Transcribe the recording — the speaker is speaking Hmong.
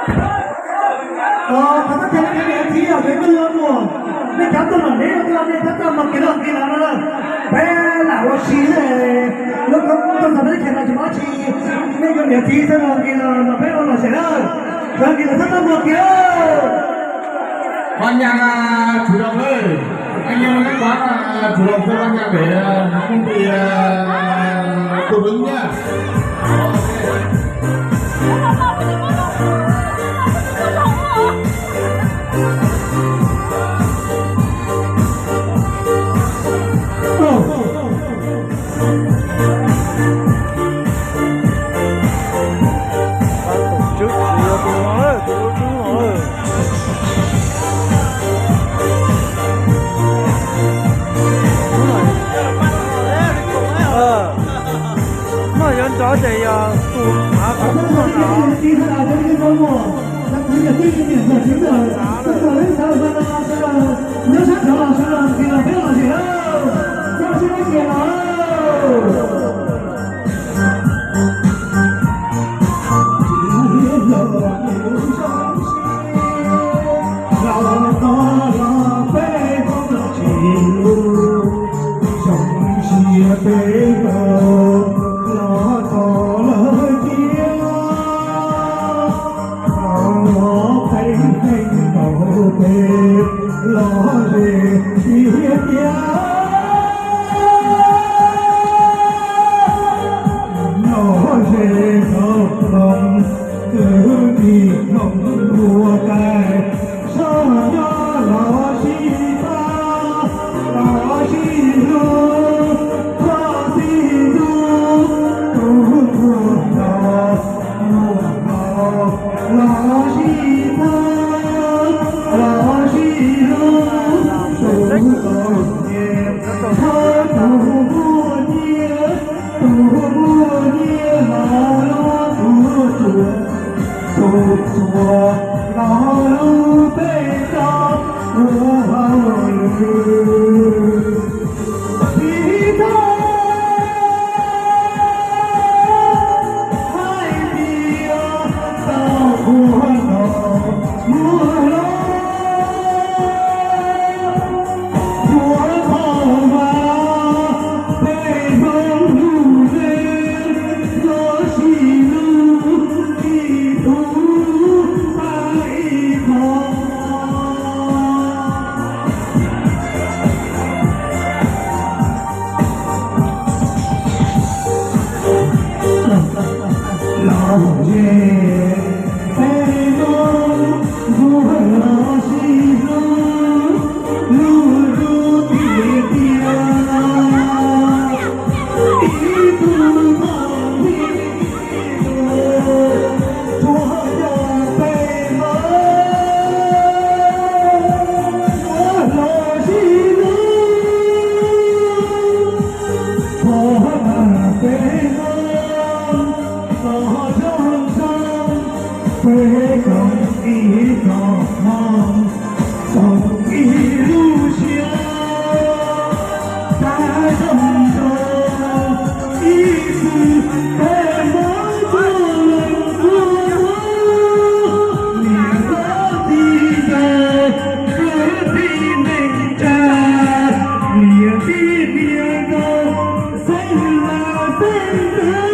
Thov tab cai nej cov niam txiv os, cov nyuj yuav muam, nej cov tuaj lom zem tuaj, nej tab tom mus kev los kev los no, peb lam ua si lub koob tuaj txog peb teb chaws no tsis muaj dab tsi. Nej cov niam txiv txhob los kev los, peb ua lom zem na, los kev los txhob txaj muag kev. Poj Nyas Tswv Loos lawm, poj Nyas Tswv Loos, poj Nyas pem, poj Nyas tus lub nyaj. Noj yuav nrov ces yog tus hnav qhov kub no na. Los ze tiag tiag, los ze tau hloov, kwv tij hloov ua tais, soj nyob los sib pab, los sib hlub, los sib hlub, tus muaj los, muaj los, los sib pab, los sib hlub, tus muaj nyiaj, tus muaj nyiaj, tus muaj nyiaj los lub tuaj tsuas, tus tsuas los lub peb rau ua hauj lwm. Txiv tau hais tias tau ua no muaj los, ua qhov mas peb hloov lub zej los sib hlub ib tug pab ib tug. Los ze peb Hmoob zuag los sib hlub, hlub hlub tiag tiag, ib tug txom txim tsuas yog peb Hmoob zuag los sib hlub. Thov peb Hmoob los zoo zoo, peb koom ib txoj hmoo, koom ib lub siab, peb zoo zoo ib txwm, peb Hmoob txoj hmoo ua niam txiv ntxawm, kwv tij neej tsa, niam tij niam ntxawm, xeeb laus xeeb ntxwv.